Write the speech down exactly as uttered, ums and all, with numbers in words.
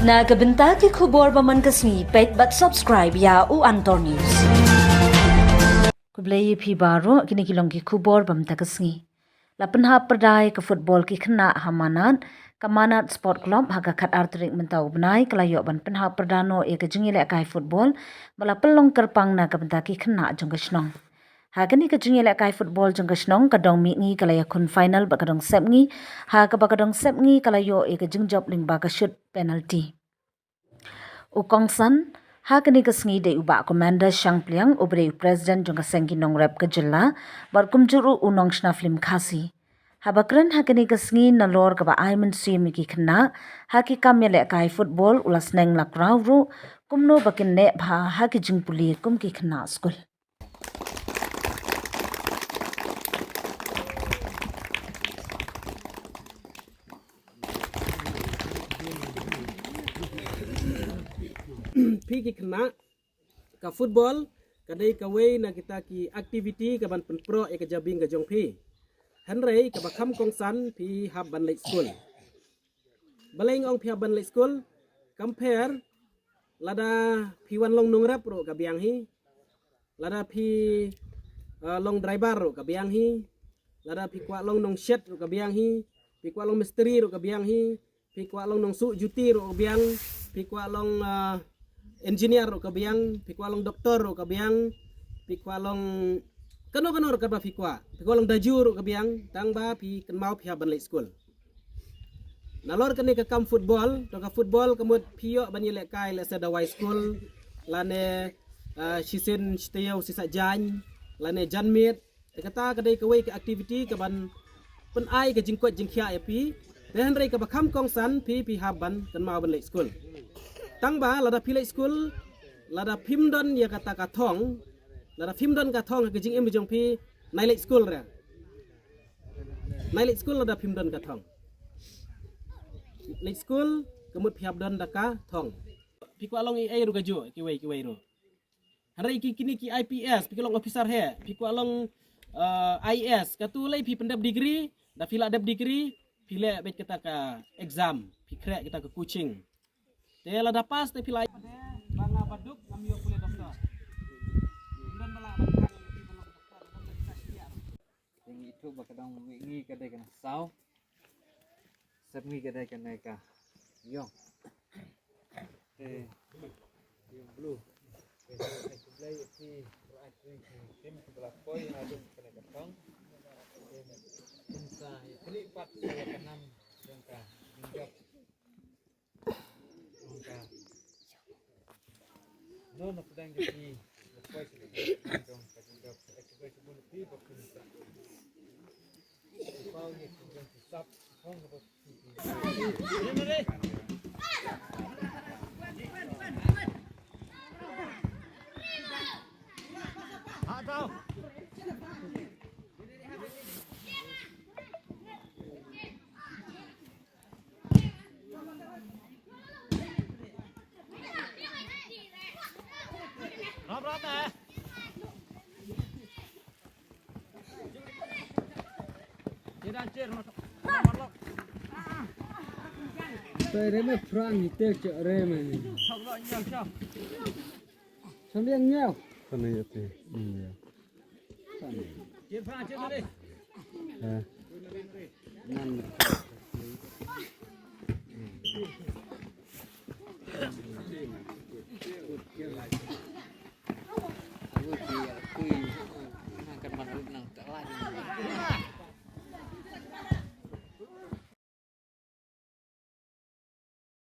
Na ka bynta ki khubor ba man ka sngi, peit bad subscribe ïa u Antor News. Khublei ïa phi baroh, kine ki long ki khubor ba mynta ka sngi. La pynhap pyrda ïa ka football ki khynnah ha Manad, ka Manad Sport Club ha ka khatar tarik mynta u bnai ka la ïoh ban pynhap pyrda noh ïa ka jingïalehkai football ba la pynlong kyrpang na ka bynta ki khynnah jong ka shnong. Ha kane ka jingïalehkai football jong ka shnong, ka dong mihngi ka la ïakhun final bad ka dong sepngi, ha kaba ka dong sepngi ka la ïoh ïa ka jingjop lyngba ka shoot penalty. U kongsan ha kane ka sngi dei u Bah Commander Shangpliang, uba dei u President jong ka seng ki nongrep ka jylla, bad kumjuh ruh u nongshna film Khasi. Haba kren ha kane ka sngi nalor kaba ai mynsiem ïa ki khynnah ha ki kam ïalehkai football, u la sneng la kraw ruh kumno ba kin neh bha ha ki jingpule kum ki khynnah skul. Phi ki khynnah, ka football ka dei kawei na kita ki activity kaban pynproh ïa ka jabieng ka jong phi. Hynrei kaba kham kongsan phi hap ban leit skul. Balei nga ong phi hap ban leit skul? Compare, lada phi wan long nongrep ruh ka biang hi. Lada phi, eh, long driver ruh ka biang hi. Lada phi kwah long nongshet ruh ka biang hi. Phi kwah long mistri ruh ka biang hi. Phi kwah long nongsuh juti ruh ka biang. Phi kwah long, eh, engineer ruh ka biang. Phi kwah long doktor ruh ka biang. Phi kwah long kano kano ruh kaba phi kwah. Phi kwah long daju ruh ka biang. Tang ba phi kynmaw phi hap ban leit skul. Nalor kane ka kam football, to ka football ka mut phi ïoh ban ïalehkai lehse da wai skul, lane, ah, shisien shi taïew shi saitjaiñ, lane janmiet. Te kata ka dei kawei ka activity kaban pynai ka jingkoit jingkhiah ïa phi. Te hynrei kaba kham kongsan phi, phi hap ban kynmaw ban leit skul. Tang ba lada phi leit skul, lada phim don ïa kata ka thong, lada phim don ka thong ha ka jingim jong phi, nai leit skul re. Nai leit skul lada phim don ka thong. Leit skul ka mut phi hap don da ka thong. Phi kwah long A I ruh kajuh, kiwei kiwei ruh. Hynrei ki kine ki I P S, phi kwah long officer hi, phi kwah long, eh, I A S, katu lei phi pyndep degree, da phi la dep degree, phi leh beit kata ka exam, phi khreh kata ka coaching. Te lada pass te phi la. Ba nga baduk ngam ïoh pule doktor. Don ba la ban khang phi ba long doktor, don ba la. Te ngi ithuh ba ka dong mihngi ka dei kane ka saw. Sepngi ka dei kane ka ïong. Te ïong blue. Te khublei ïa phi ba ai phi ki tim kiba la poi ha ïong kane ka thong. Te pynsa ïa phi pat ïa ka nam jong ka jingjop. Sai re me phrang hi te che re me. Cham yang nyau. Kane ya te. Hmm, ya. Kane. Che phrang che re. Ha. Nan.